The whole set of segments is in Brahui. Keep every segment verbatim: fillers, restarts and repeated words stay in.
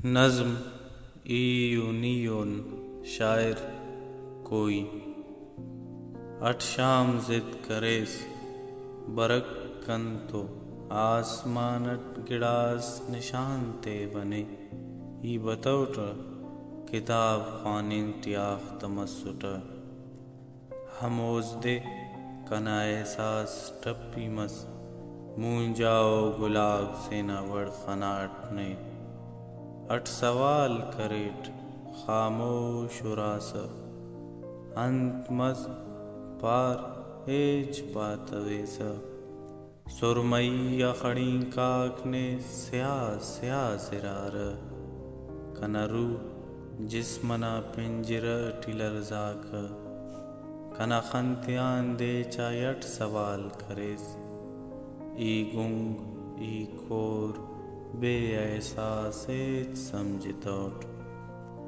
نظم، ای و نی اُن۔ شاعر، کوئی۔ اٹ شام ضد کریس، برک کنتو آسمان اٹ گڑاس نشان تے بنے۔ ای بتوٹہ کتاب خواننگ ٹی آختہ مسٹہ۔ ہموزدے کنا احساس ٹپی مس، مونجا و گلاب سے نا وڑ خناٹ نے۔ اٹ سوال کریٹ، خاموش ہراسہ۔ انت مس پار، ہچ پاتویسہ۔ سرمئی آ خڑینکاک نے سیاہ سیاہ سرارہ۔ کنا روح جسم ئنا پنجرہ ٹی لرزاکہ۔ کنا خن تیان دے چائے اٹ سوال کریس۔ ای گنگ، ای کور، بے احساس، ہچ سمجھتوٹ۔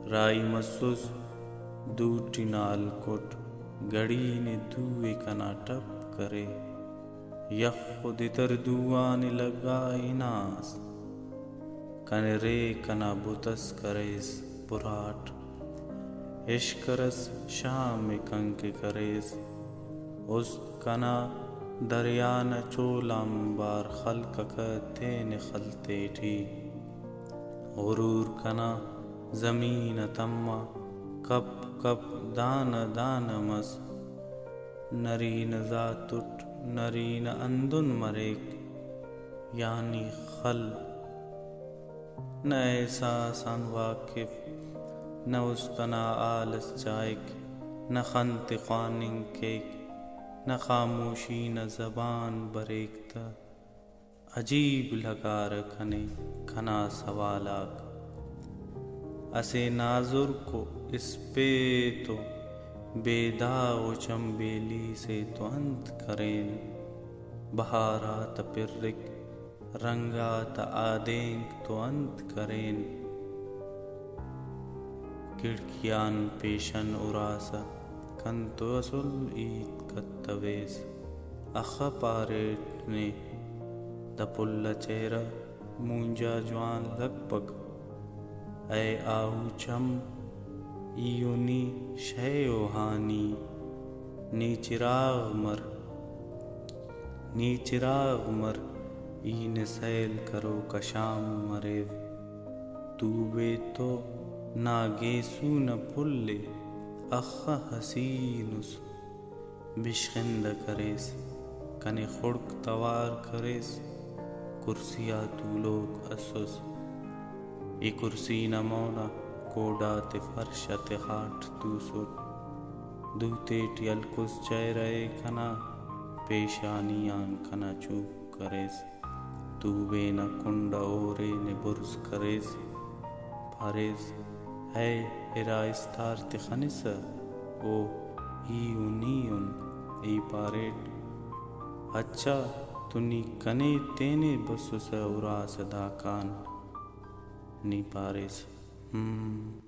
راہی مسس، دوٹی نا ہلکٹ، گھڑی نے دو ءِ کنا ٹپ کرے۔ یخ و دتر دو آن لگا ہناس۔ کنے رے کنا بت اس کریس براٹ۔ اشکرس شام ءِ کنکے کریس۔ است کنا دریا نا چول آنبار خلککہ تینے خل تیٹی۔ غرور کنا زمین آ تما کپ کپ دانہ دانہ مس۔ نرینہ ذات اٹ نرینہ ہندن مریک، یعنی خل۔ نہ احساس آن واقف، نہ است ئنا حال اس چائک، نہ خن تے خواننگ کیک، نہ خاموشی نا زبان بریک تہ عجیب لگارہ کنے کنا سوال آک۔ اسہ نازرک و اسپیت و بے داغ و چنبیلی سے تو انت کرین؟ بہار آتا پرک رنگ آتا آدینک تو انت کرین؟ کھڑکی آن پیشن ہراسہ کنتو اسل ہیت کتویس۔ اخہ پاریٹ نے دا پھل آ چہرہ مونجا جوان لگپک۔ اے آہو چم، ای و نی شے و ہانی۔ نی چراغ مر، نی چراغ مر، ای نے سیل کروکا شام مریو۔ توبے تو نا گیسو نا پھل ءِ اخہ حسین اس۔ بشخندہ کریس، کنے خڑک توار کریس، کرسی آ تولوک اسس۔ ای کرسی نا مونا کوڈ آتے فرش آ تخاٹ توسٹ۔ دو تیٹی ہلکس چہرہ ءِ کنا، پیشانی آن کنا چوک کریس۔ توبے نا کنڈ آ ہورے نے بڑز کریس، پاریس، اے ارا استار تخنسہ؟ او ای و نی ان۔ ای پاریٹ، اچھا تو نی کنے تینے بسسہ ہراسہ داکان؟ نی پاریس، ہم۔